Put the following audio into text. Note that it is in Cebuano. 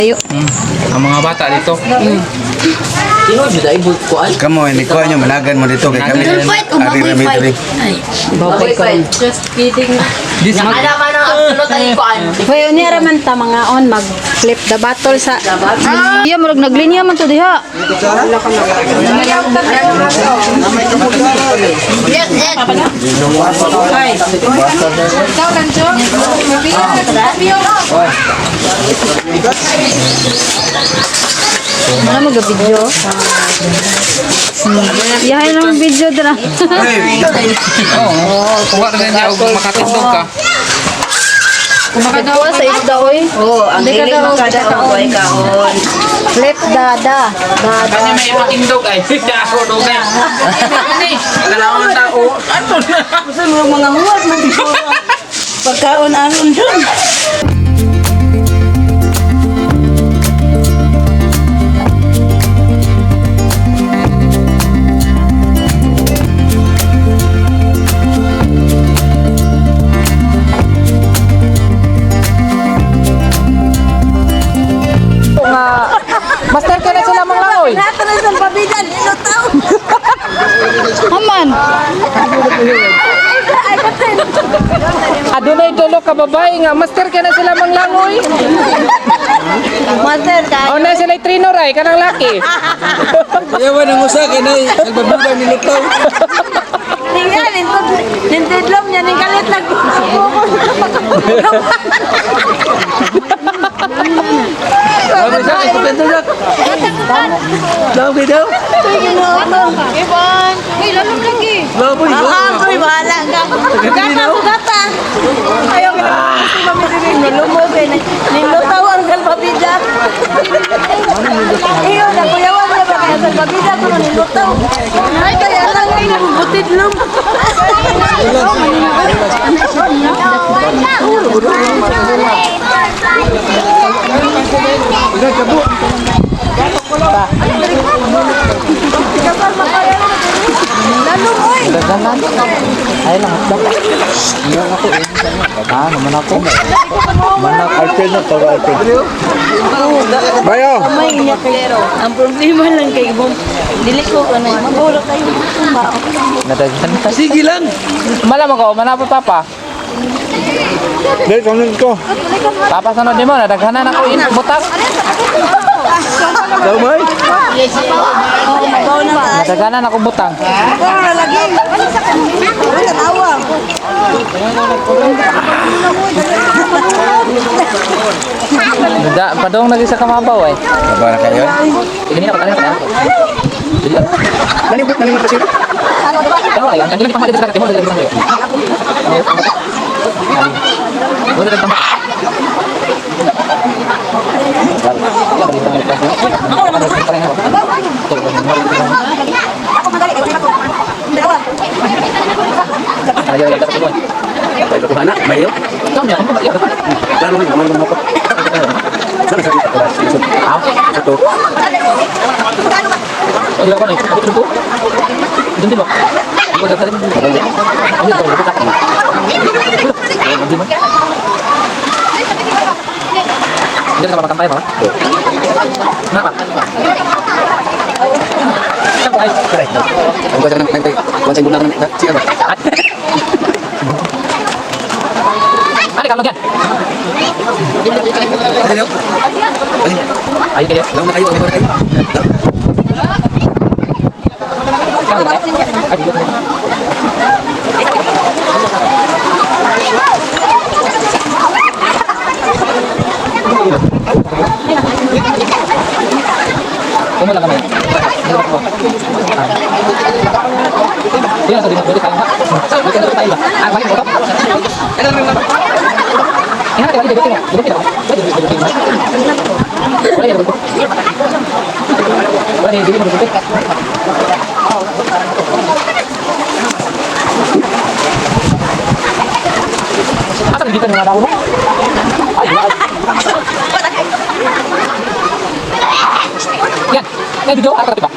Ayo. Ang mga bata dito. Tino jud ay but kuan. Kamo, hindi ko nyo, managan mo dito. Kay kami, Don't fight o ari baboy rami fight. diri. Ay. Baboy ko. Just kidding. This Nga mag ana man ang afternoon ay kuan. Hoy, unya ra man ta mga on mag flip the battle sa. Iya, murag naglinya man to diha. Yes, yes. Ikaw, Ranjo. Mabiyo, mabiyo. Ano mo video? Yahay na mo video dra. Oo. Kuha rin niya og makatindog ka. Kumakagawa sa isda oy. Oo, ang Hindi ka dili daw makadaog ay kaon. Flip the da. Da da. Kanya may matindog ay. Ako dugay. Ani, kailangan tao. Ato na. Gusto mo mga huwas man dito. Pagkaon aron dun. Nga master ka na sila mga langoy. Nato na sa pabidan, lutaw. Haman. Adunay dulo ka babae nga master ka na sila mga langoy. Master ka. O na sila trainer ay kanang laki. Yawan ang usa kay nay, nagbabuga ni Lutaw. Ninga, nintidlom niya, ning kalit lang. Uy, lalong lagi. Ah, koy, bahala ka. Gata, gata. Ayaw ka kasi mami diri nilumos eh. Nilutaw ang salbabida. Iyo, nakuyawan niya ba kaya salbabida ko nilutaw. Ay, kaya lang butidlom. Bayo! May niya kay ang problema lang kay bom dili ko kanay magulo kayo. Sige lang! Malamang ko, manapot papa. Dahil, sunod ko. Papa sunod nimo nadaghanan ako in butak. Daw, may? Oh, mabaw na ta. Nadaghanan ako butang. Pero na lagi. Wala tanawa. Da, padong lagi sa kamabaw ay. Baba na kayo? Ini na pagkain na. Nalimot, nalimot pa siya. Tawa ay, ang kanila pang sa timon dali dali. Wala tang Kuha na, bayo. Lalo na, lalo na ako. Sana sa Ito. Ang kaya ng nang kuan sa guna ng siya ba? Ano ka lagyan? Ano? Ayun kayo. Law na kayo, law na kayo. Kumo lang kami. Iya, sa dinot tayo. Tayo ba? Ah, bakit mo to? Eh, hati lagi dito. Dito. Wala yan, wala yan, dito mo. Asa dito nga daw mo? Ay, ay. Yan. Yan video apa ba?